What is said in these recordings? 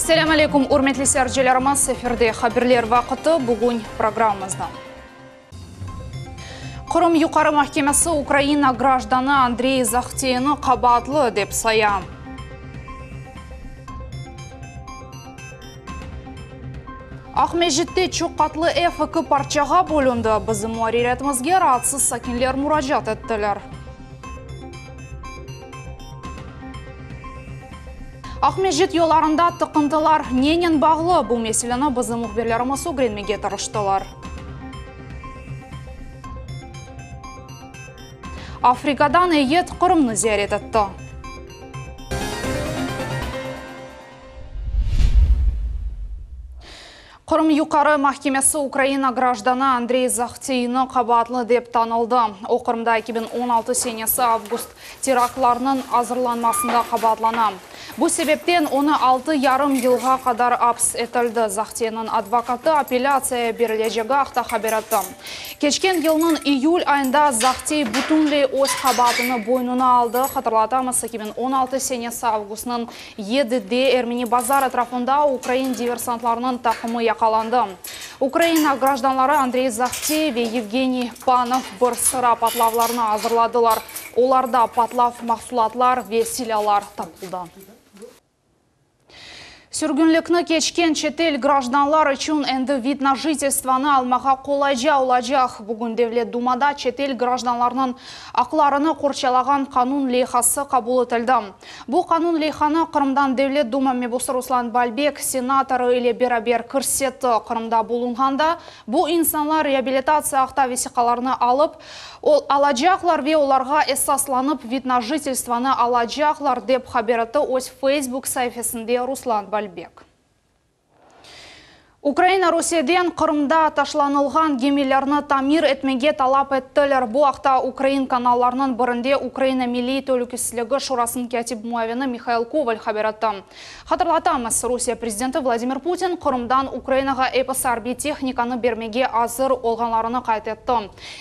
Selâm aleyküm, ürmetli seyircilerimiz, efirde Haberler vaqıtı, bugün programmamızda. Qırım Yuqarı mahkemesi Ukraina grajdanı Andrey Zahteyni qabaatlı dep saya. Aqmescitte çoq qatlı ev eki parçağa bölündi. Bizim muarririyetimizge raatsız sakinler muracaat ettiler. Aqmescit yollarında tıqıntılar nenen bağlı? Bu meseleni bizim mühbirlerimiz ögrenmege tırıştılar. Afrikadan eyyet Qırımnı ziyaret etti. Qırım Yuqarı mahkemesi Ukraina grajdanı Andrey Zahteyni qabaatlı dep tanıldı. O, Qırımda 2016 senesi avgust teraktlarınıñ azırlanmasında qabaatlana. Bu sebepten onı altı yarım yılğa qadar aps etildi. Zahteyniñ advokatı apellâtsiya berilecegi aqta haber etti. Keçken yılnıñ iyül ayında Zahtey bütünley öz qabaatını boynuna aldı. Hatırlatamız, 2016 senesi avgustnıñ Yedide Ermeni Bazar etrafında ukrain diversantlarınıñ taqımı yaqalandı. Ukraina grajdanları Andrey Zahtey ve Yevgeniy Panov bir sıra patlavlarnı azırladılar. Olarda patlav mahsulatlar ve silâlar tapıldı. Sürgünlikni keçken çetel grajdanlar içün endi vid na jitelstvonı almağa qolayca olacaq. Bugün Devlet Dumada çetel grajdanlarnıñ aqlarını qorçalağan qanun leyhası qabul etildi. Bu qanun leyhanı Qırımdan Devlet Duma mebusı Ruslan Balbek senatorı ile beraber kirsetti. Qırımda bulunğanda bu insanlar reabilitatsiya aqta vesiqalarnı alıp alacaqlar ve olarğa esaslanıp vid na jitelstvonı alacaqlar, dep haber etti öz Facebook saifesinde Ruslan Balbek. Ukraina Rusiyeden Qırımda taşlanılğan gemilerni tamir etmege talap ettiler. Bu aqta ukrain kanallarınıñ birinde Ukraina Milliy telükesizligi şurasınıñ kâtip muavini Mihail Koval haber etti. Hatırlatamız, Rusiye prezidenti Vladimir Putin Qırımdan Ukrainağa episi arbiy tehnikanı bermege azır olğanlarını qayd etti.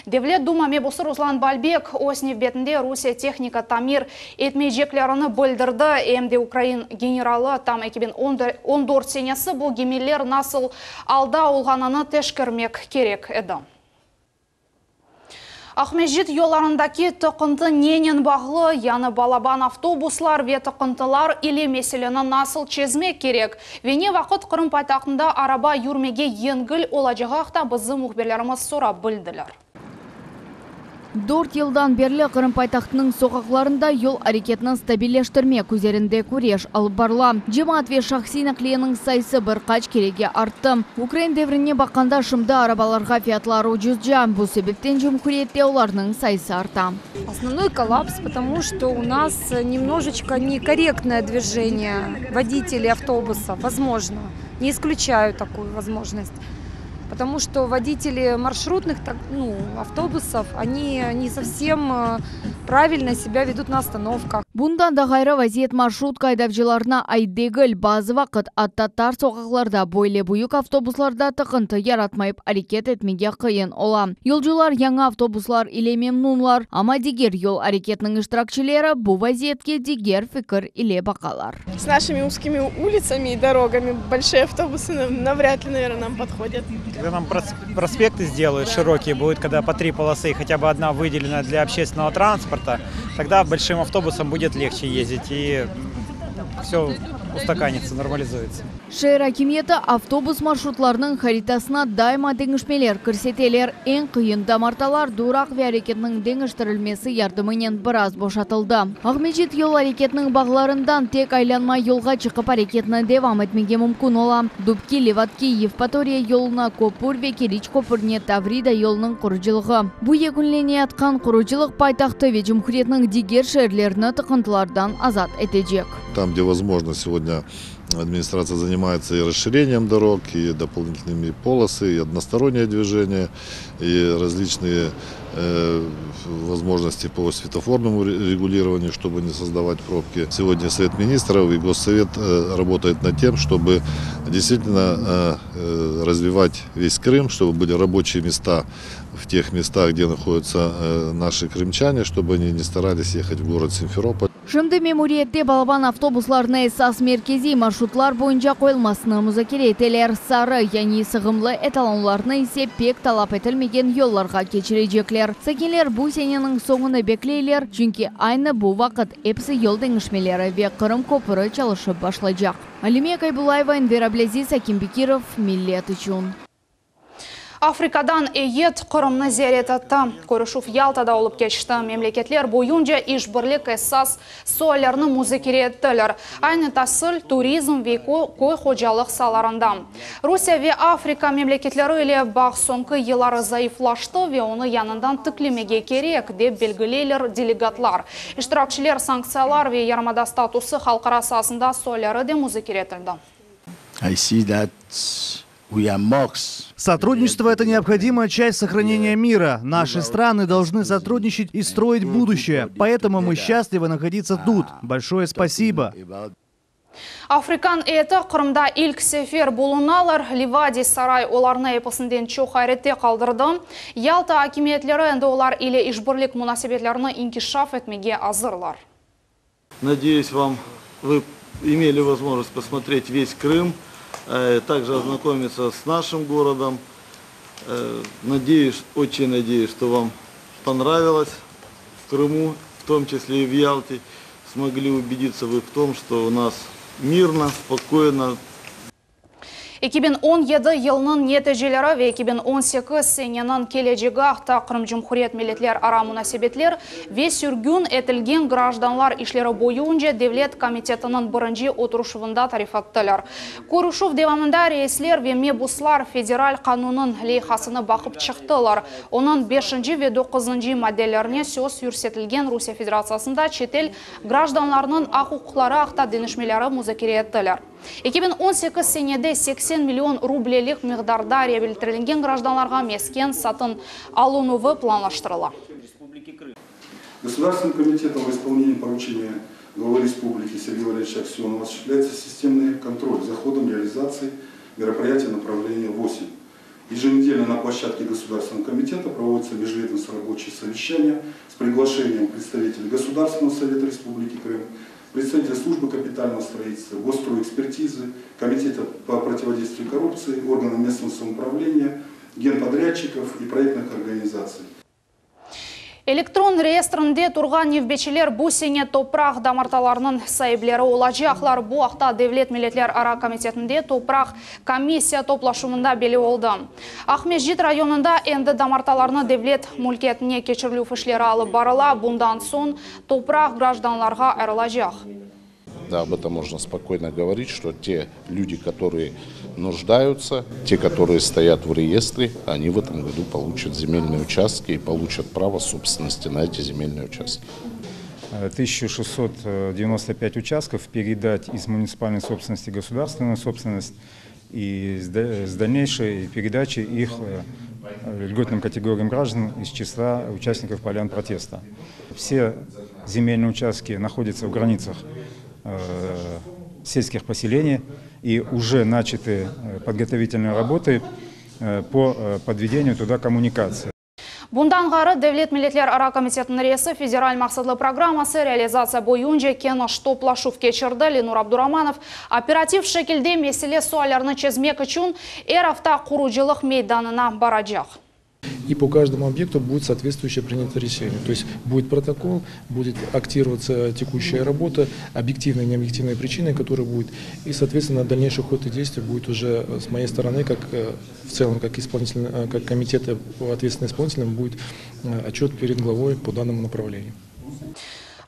Devlet Duma mebusı Ruslan Balbek öz nevbetinde Rusiye tehnika tamir etmeyceklerini bildirdi, em de ukrain generalı tam 2014 senesi bu gemiler nasıl alda olğanını teşkermek kerek edi. Aqmescit yollarındaki tıqıntı nenen bağlı, yañı balaban avtobuslar ve tıqıntılar ile meseleni nasıl çezmek kerek ve ne vaqıt Qırım paytahtında araba yürmege yengil olacağı aqta bizim mühbirlerimiz sorap bildiler. Dört yıldan berli Qırım paytahtınıñ soqaqlarında yol areketini stabilleştirmek üzerinde küreş alıp barıla. Cemaat ve şahsiy naqliyeniñ sayısı bir qaç kerege arttı. Ukrain devrine baqqanda şimdi arabalarğa fiyatlar ucuzca, bu sebepten cumhuriyette olarnıñ sayısı arta. Основной коллапс, потому что у нас немножечко некорректное движение водителей автобусов, возможно, не исключаю такую возможность. Потому что водители маршрутных, ну, автобусов, они не совсем правильно себя ведут на остановках. Bundan da ğayrı, vaziyet marşrutka aydavcılarına ait degil, bazı vaqıt atta tar soqaqlarda böyle büyük avtobuslarda tıqıntı yaratmayıp areket etmege qıyın ola. Yolcular yañı avtobuslar ile memnunlar, amma diger yol areketiniñ iştirakçileri bu vaziyetke diger fikir ile baqalar. С нашими узкими улицами и дорогами большие автобусы навряд ли, наверное, нам подходят. Когда нам проспекты сделают широкие, будет когда по три полосы и хотя бы одна выделена для общественного транспорта, тогда большим автобусам будет легче ездить и все устаканится, нормализуется. Şeer akimiyeti avtobus marşrutlarınıñ haritasına daima deñişmeler kirseteler. Eñ qıyın damartalar duraq ve areketniñ deñiştirilmesi yardımınen biraz boşatıldı. Aqmescit yol areketiniñ bağlarından tek aylanma yolğa çıqıp areketni devam etmege mümkün ola. Dubki, Levadki, Yevpatoriya yoluna köpür ve Keriç köpürine Tavrida yolunıñ qurucılığı. Bu yekünleneyatqan qurucılıq paytahtı ve cumhuriyetniñ diger şeerlerini tıqıntılardan azat etecek. Там, где возможно, сегодня администрация занимается и расширением дорог, и дополнительными полосы, и одностороннее движение, и различные возможности по светофорному регулированию, чтобы не создавать пробки. Сегодня Совет министров и Госсовет работает над тем, чтобы действительно развивать весь Крым, чтобы были рабочие места в тех местах, где находятся наши крымчане, чтобы они не старались ехать в город Симферополь. Şimdi memuriyette balaban avtobuslarnı esas merkeziy marşrutlar boyunca qoyulmasını muzakere eteler, sarı, yani sığımlı etalonlarnı ise pek talap etilmegen yollarğa keçirecekler. Sakinler bu seneniñ soñunı bekleyler, çünki aynı bu vaqıt episi yol deñişmeleri ve Qırım köpüri çalışıp başlaycaq. Alime Kaybulayeva, Enver Ablâziz, Akim Bekirov, Millet içün. Afrikadan eyyet Qırımnı ziyaret etti. Körüşüv Yaltada olıp keçti. Memleketler boyunca işbirlik esas suallerini muzakere ettiler. Aynı tasil, turizm ve köy hocalıq saalarında. Rusiye ve Afrika memleketleri ile bağ soñki yılları zayıflaştı ve onı yañıdan tiklemege kerek, dep belgileyler delegatlar. İştirakçiler sanktsiyalar ve yarımada statusı halqara saasında sualleri de muzakere etildi. I see that we are mocks. Сотрудничество – это необходимая часть сохранения мира. Наши страны должны сотрудничать и строить будущее. Поэтому мы счастливы находиться тут. Большое спасибо. Afrikan eyyeti Qırımda ilk sefer bulunalar. Livadiy saray olarnı episinden çoq ayrette qaldırdı. Yalta akimiyetleri endi olar ile işbirlik munasebetlerini inkişaf etmege azırlar. Надеюсь, вам вы имели возможность посмотреть весь Крым, э, также ознакомиться с нашим городом. Э, Надеюсь, очень надеюсь, что вам понравилось в Крыму, в том числе и в Ялте. Смогли убедиться вы в том, что у нас мирно, спокойно, 2017 yılınıñ neticeleri ve 2018 seneniñ kelecegi aqta Qırım Cumhuriyet milletlerara munasebetler ve sürgün etilgen grajdanlar işleri boyunca Devlet komitetiniñ birinci oturışuvında tarif ettiler. Körüşüv devamında reisler ve mebuslar federal qanunnıñ leyhasını baqıp çıqtılar. Onıñ 5 ve 9 maddelerine söz yürsetilgen Rusiye Federatsiyasında çetel grajdanlarınıñ aq-uquqları aqta deñişmeleri muzakere ettiler. 2018 senede 80 million rublelik miqdarda reabilitirlengen grajdanlarğa mesken satın alınuvı planlaştırıla. Государственным комитетом во исполнении поручения главы республики Сергея Валерьевича Аксенова осуществляется системный контроль за ходом реализации мероприятия направления 8. Еженедельно на площадке Государственного комитета проводятся межведомственные рабочие совещания с приглашением представителей Государственного совета Республики Крым, представителей службы капитального строительства, госстройэкспертизы, Комитета по противодействию коррупции, органов местного самоуправления, генподрядчиков и проектных организаций. Elektron reyestrinde turğan nevbetçiler bu sene topraq damartılarınıñ saipleri olacaqlar. Bu aqta Devlet milletlerara komitetinde topraq komissiya toplaşuvında belli oldı. Aqmescit rayonında endi damartılarnı devlet mülkiyetine keçirilüv işleri alıp barıla. Bundan soñ topraq grajdanlarğa ayırılacaq. Да, об этом можно спокойно говорить, что те люди, которые нуждаются, те, которые стоят в реестре, они в этом году получат земельные участки и получат право собственности на эти земельные участки. 1695 участков передать из муниципальной собственности в государственную собственность и с дальнейшей передачей их э, льготным категориям граждан из числа участников полян протеста. Все земельные участки находятся в границах э, сельских поселений и уже начаты э, подготовительные работы по подведению туда коммуникации. Bundan ğayrı Devlet milletlerara komitetiniñ reisi federal maqsatlı programması realizatsiya boyunca keniş toplaşuv keçirdi. Lenur Abduramanov operativ şekilde mesele suallerini çezmek içün er afta qurucılıq meydanına baracaq. И по каждому объекту будет соответствующее принято решение. То есть будет протокол, будет актироваться текущая работа, объективные и необъективные причины, которые будут, и, соответственно, дальнейший ход и действия будет уже с моей стороны, как э, в целом, как исполнитель, э, как комитета по ответственным исполнителям, будет э, отчет перед главой по данному направлению.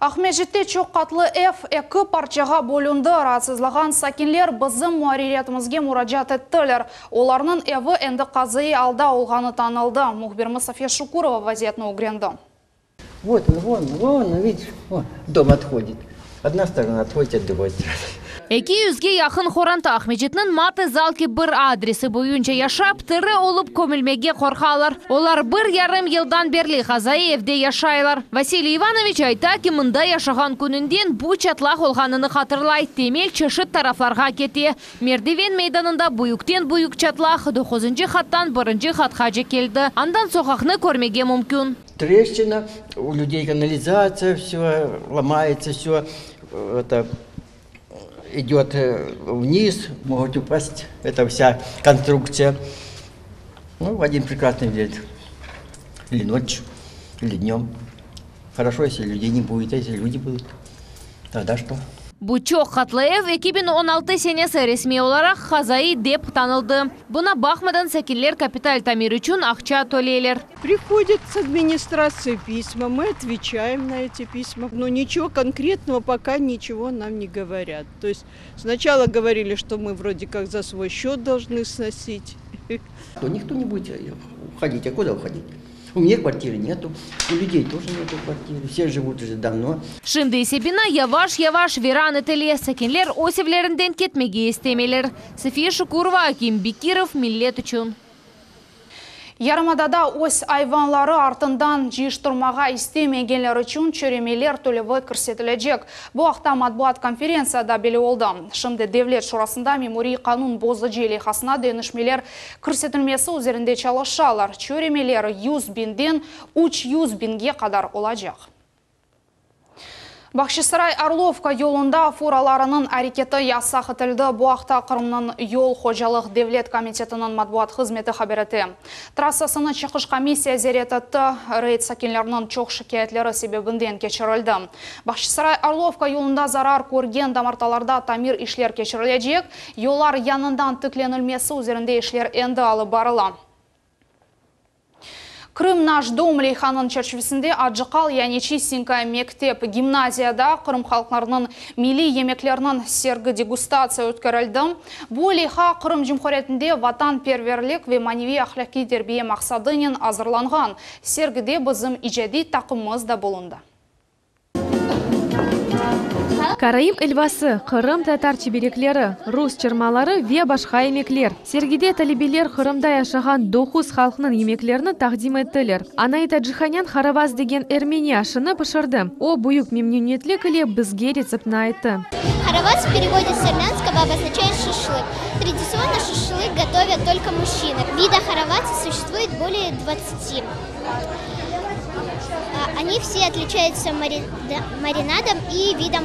Aqmescitte çoq qatlı ev eki parçağa bölündi. Raatsızlağan sakinler bizim muarririyetimizge muracaat ettiler. Olarnıñ evi endi qazaiy alda olğanı tanıldı. Mühbirimiz Safiye Şukurova vaziyetni ögrendi. Вот он, вон, вон, видишь, вон, дом отходит. Одна сторона отходит от другой стороны. 200-ge yaqın qoranta Aqmescitniñ Mate Zalki bir adresi boyunca yaşap, tiri olıp kömülmege qorqalar. Olar bir yarım yıldan berli qazaiy evde yaşaylar. Vasiliy Ivanoviç ayta ki, mında yaşağan kününden bu çatlaq olğanını hatırlay. Temel çeşit taraflarğa kete. Merdiven meydanında büyükten büyük çatlaq 9 qattan birinci qatqace keldi. Andan soqaqnı körmege mümkün. Трещина, у людей канализация, все ломается, все это идет вниз, могут упасть, эта вся конструкция. Ну, в один прекрасный день, или ночью, или днем. Хорошо, если людей не будет, а если люди будут, тогда что? Bu çoq qatlı ev 2016 senesi resmiy olaraq qazaiy dep tanıldı. Buña baqmadan sakinler kapital tamir içün aqça töleyler. Приходят с администрации письма, мы отвечаем на эти письма, но ничего конкретного пока ничего нам не говорят. То есть сначала говорили, что мы вроде как за свой счет должны сносить. То никто не будет уходить. А куда уходить? У меня квартиры нету, у людей тоже нету квартиры, все живут уже давно. Şimdi ise bina yavaş-yavaş viran etile. Sakinler öz evlerinden ketmege istemeyler. Safiye Şukurova, Akim Bekirov, Millet içün. Yarımadada öz ayvanları artından cıyıştırmağa istemegenler içün cöremeler tölevi kirsetilecek. Bu aqta matbuat konferentsiyada belli oldı. Şimdi Devlet Şurasında memuriy qanun bozucı leyhasına deñişmeler kirsetilmesi üzerinde çalışalar. Cöremeler 100 biñden 300 biñge qadar olacaq. Bağçasaray Orlovka yolunda furalarınıñ areketi yasaq etildi. Bu aqta Qırımnıñ yol hocalıq devlet komitetiniñ matbuat hızmeti haber ete. Trassasını çıqış komissiya ziyaret etti. Reyd sakinleriniñ çoq şikâyetleri sebebinden keçirildi. Bağçasaray Orlovka yolunda zarar körgen damartalarda tamir işler keçirilecek. Yollar yañıdan tiklenilmesi üzerinde işler endi alıp barıla. Крым наш дом leyhanıñ çerçivesinde Acıqal yani Çistenka mektep gimnaziyada Qırım halqlarınıñ milliy yemekleriniñ sergi degustatsiya ötkerildi. Bu leyha Qırım Cumhuriyetinde vatanperverlik ve maneviy ahlâqiy terbiye maqsadınen azırlanğan. Sergide bizim icadiy taqımımız da bulundı. Karaim elvası, Qırım tatar çiberekleri, rus çırmaları ve başqa yemekler. Sergide talebeler Qırımda yaşağan doquz halqnıñ yemeklerini taqdim ettiler. Anaita Cihanyan haravas degen ermeni aşını pişirdi. O, büyük memnüniyetlik ile bizge retseptini ayttı. Хоровац в переводе с армянского обозначает шашлык. Традиционно шашлык готовят только мужчины. Вида хороваца существует более 20. Они все отличаются маринадом и видом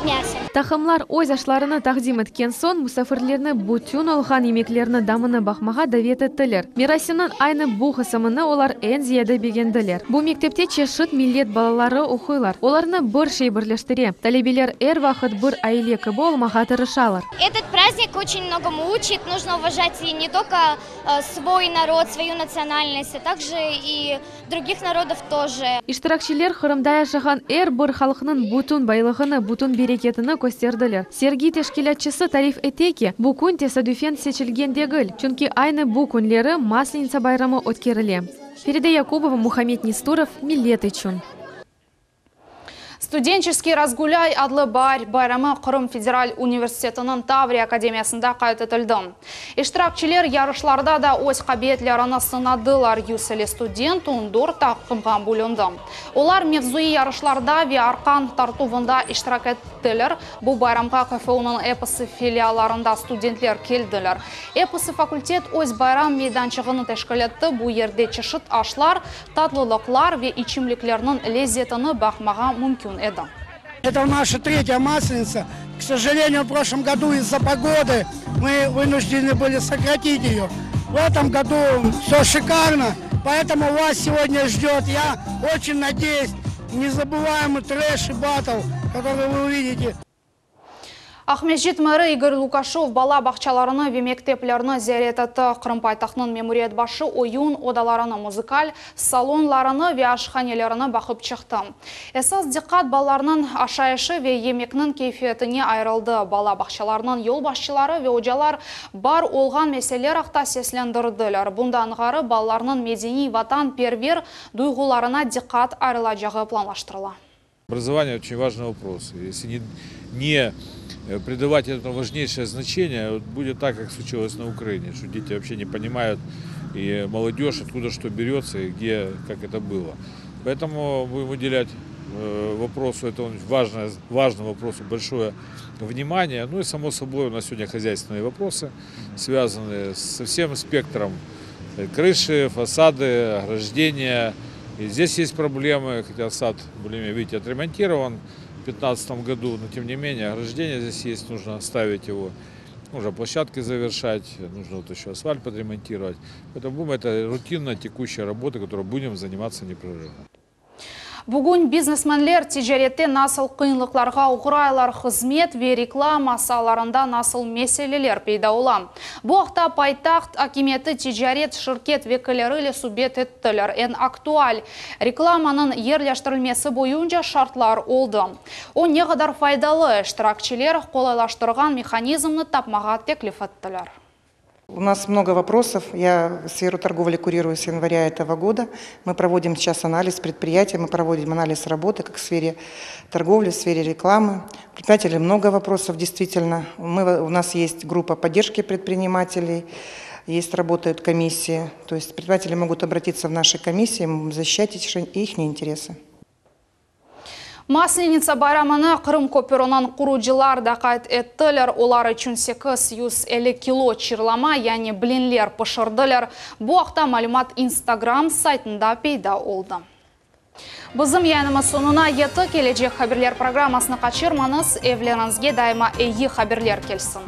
мяса. Taqımlar öz aşlarını taqdim etken soñ, musafirlerni bütün olğan yemeklerniñ damını baqmağa davet ettiler. Merasimniñ aynı bu qısımını olar eñ ziyade begendiler. Bu mektepte çeşit millet balaları oquylar. Olarnı bir şey birleştire. Talebeler er vaqıt bir aile kibi olmağa tırışalar. Этот праздник очень многому учит. Нужно уважать и не только свой народ, свою национальность, а также и других народов тоже. İştirakçiler Qırımda yaşağan er bir halqnıñ bütün baylığını, bütün bereketini kösterdiler. Sergi teşkilâtçısı tarif ete ki, bu kün tesadüfen seçilgen degil, çünki aynı bu künleri Maslenitsa bayramı ötkerile. Feride Yakubova, Muhammed Nesturov, Millet içün. Студенческий разгуляй adlı baar bayramı Qırım Federal Universitetiniñ Tavriya Akademiyasında qayd etildi. İştirakçiler yarışlarda da öz qabiliyetlerini sınadılar. 150 student 14 taqımğa bölündi. Olar mevzuiy yarışlarda ve arqan tartuvında iştirak ettiler. Bu bayramğa KFUnıñ episi filiallarında studentler keldiler. Episi fakultet öz bayram meydançığını teşkil etti. Bu yerde çeşit aşlar, tatlılıqlar ve içimliklerniñ lezetini baqmağa mümkün edi. Это наша третья масленица. К сожалению, в прошлом году из-за погоды мы вынуждены были сократить ее. В этом году все шикарно, поэтому вас сегодня ждет, я очень надеюсь, незабываемый трэш и батл, который вы увидите. Aqmescit meri İgor Lukaşev bala bağçalarını ve mekteplerni ziyaret etti. Qırım paytahtınıñ memuriyet başı oyun odalarını, muzıkal salonlarını ve aşhanelerini baqıp çıqtı. Esas diqqat balalarnıñ aşayışı ve yemekniñ keyfiyetine ayırıldı. Bala bağçalarınıñ yolbaşçıları ve ocalar bar olğan meseleler aqta seslendirdiler. Bundan ğayrı balalarnıñ medeniy vatanperver duyğularına diqqat ayırılacağı planlaştırıla. Образование очень важный вопрос. Если не, не придавать этому важнейшее значение, вот будет так, как случилось на Украине, что дети вообще не понимают, и молодежь, откуда что берется и где, как это было. Поэтому будем уделять э, вопросу, этому важное, важному вопросу большое внимание. Ну и само собой у нас сегодня хозяйственные вопросы, связанные со всем спектром крыши, фасады, ограждения, И здесь есть проблемы, хотя сад более-менее, видите, отремонтирован в 2015 году, но тем не менее ограждение здесь есть, нужно ставить его. Нужно площадки завершать, нужно вот еще асфальт подремонтировать. Поэтому будем, это рутинная текущая работа, которой будем заниматься непрерывно. Bugün biznesmenler ticarette nasıl qıyınlıqlarğa oğraylar, hızmet ve reklama saalarında nasıl meseleler peyda ola? Bu aqta paytaht akimiyeti ticaret şirket vekilleri ile subet ettiler. Eñ aktual reklamanıñ yerleştirilmesi boyunca şartlar oldı. O ne qadar faydalı, iştirakçiler qolaylaştırğan mehanizmni tapmağa teklif ettiler. У нас много вопросов. Я сферу торговли курирую с января этого года. Мы проводим сейчас анализ предприятий, мы проводим анализ работы как в сфере торговли, в сфере рекламы. У предпринимателей много вопросов, действительно. Мы, у нас есть группа поддержки предпринимателей, есть, работают комиссии. То есть предприниматели могут обратиться в наши комиссии, мы будем защищать их интересы. Maslenitsa bayramını Qırım köpüriniñ qurucılar da qayd ettiler. Olar içün 850 kilo çırlama, yani blinler pişirdiler. Bu aqta malümat Instagram saytında peyda oldı. Bizim yayınımız soñuna yetti. Kelecek haberler programmasını qaçırmañız. Evleriñizge daima eyi haberler kelsin.